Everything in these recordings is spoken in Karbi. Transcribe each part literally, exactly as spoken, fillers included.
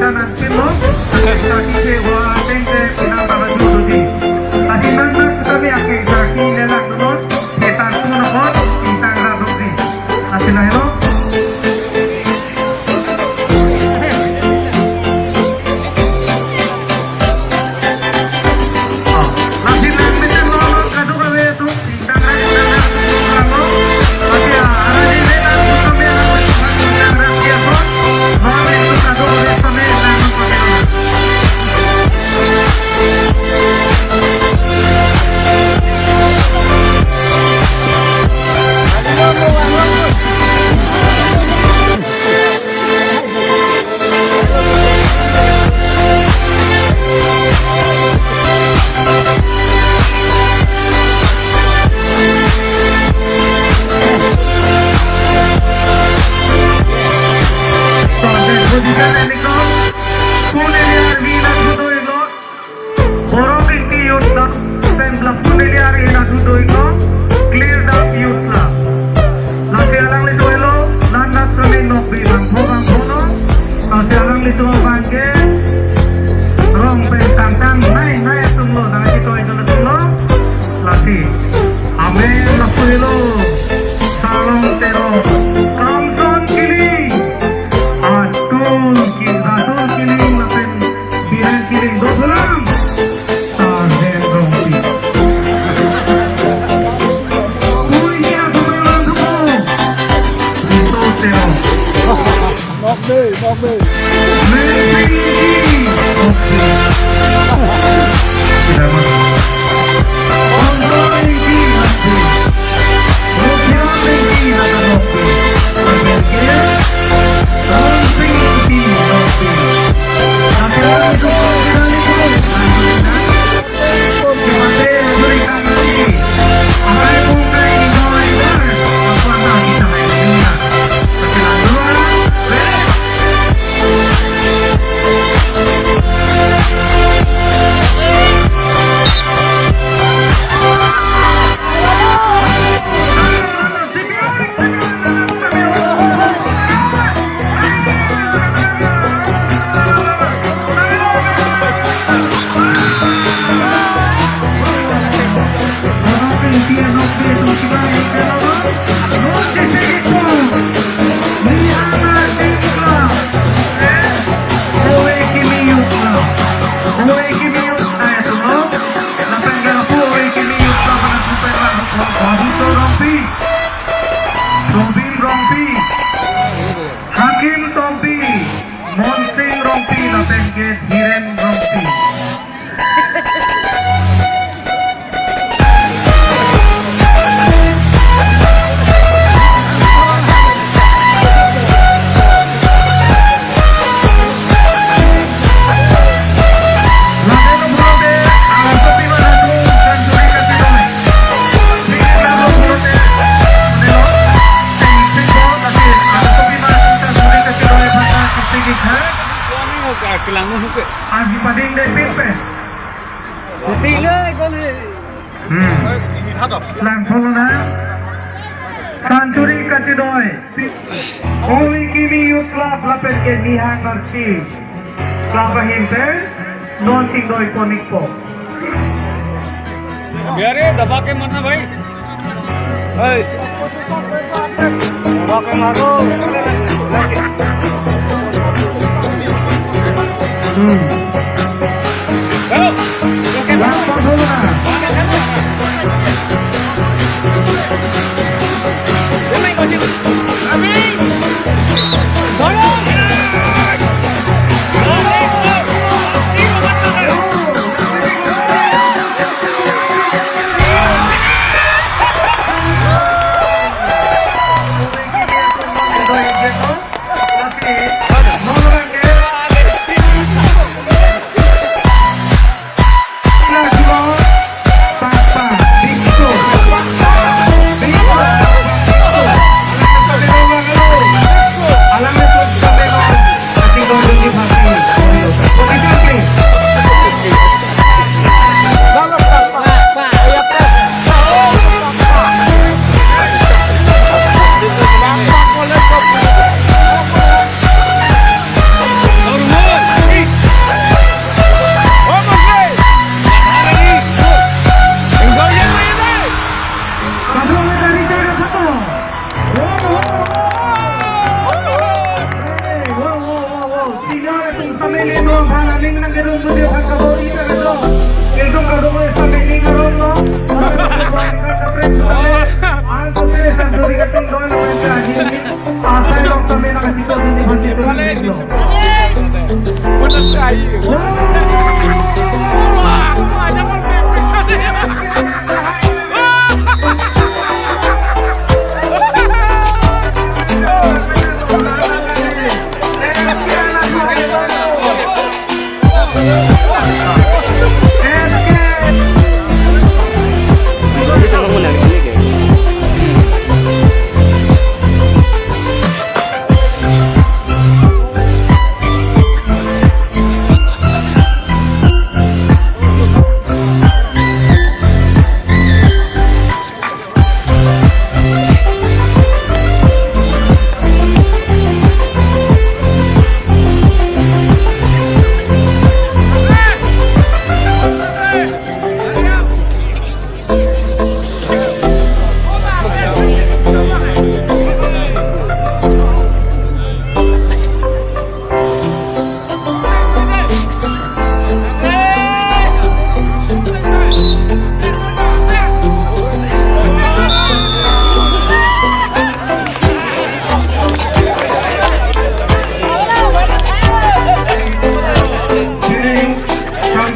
Nanti lo, kaki ke wa teng ke pinang baba judu di. Tadi nang nang kita be ake kaki lelang dulu, kita pun nopot, kita nggak rugi. Nanti lah lo. Borok Ingti Youth Club, pen la pune liar ina dudoi ko, clear up youth club. Lasi alanglitum lo, nan nat kami nokbi bangpho bangpho lo. Lasi alanglitum abang ke, rong pen tangtang nai nai atum lo, nang ito ito lo. Lasi, amen la pune lo, Salong Terong, Kamson Kiling, Atul Ki, Atul Kiling, lapen Biren Kiling, Dobulang. Tahen Rongpi. Puinya Sumayawan Suku. Vito Terong. Nokbe, nokbe. Mepinji. Oke. Sudah, Mas. Onto Ringki Nokbe. Rupiah Ringki Nokbe. Oke. Rongpi Ringki Nokbe. Oke, itu. Tobim Rongpi, Hakim Tokbi, Monsing Rongpi, lapen ke Dhiren Rongpi. Aji pading de pin pe. Shooting le, kali. Hmm. Langpholona. Century kachedoi. Owei Kimi Youth Club lapen ke Nihang Narsi Club ahin pen non chingdoi pon-ikpo. अरे दबा के मत ना भाई। Hey. दबा के मारो। Hmm. Chalo.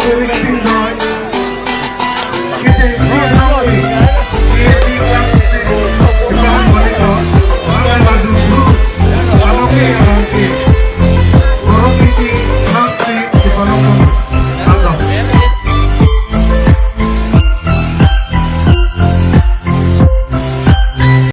Thank you.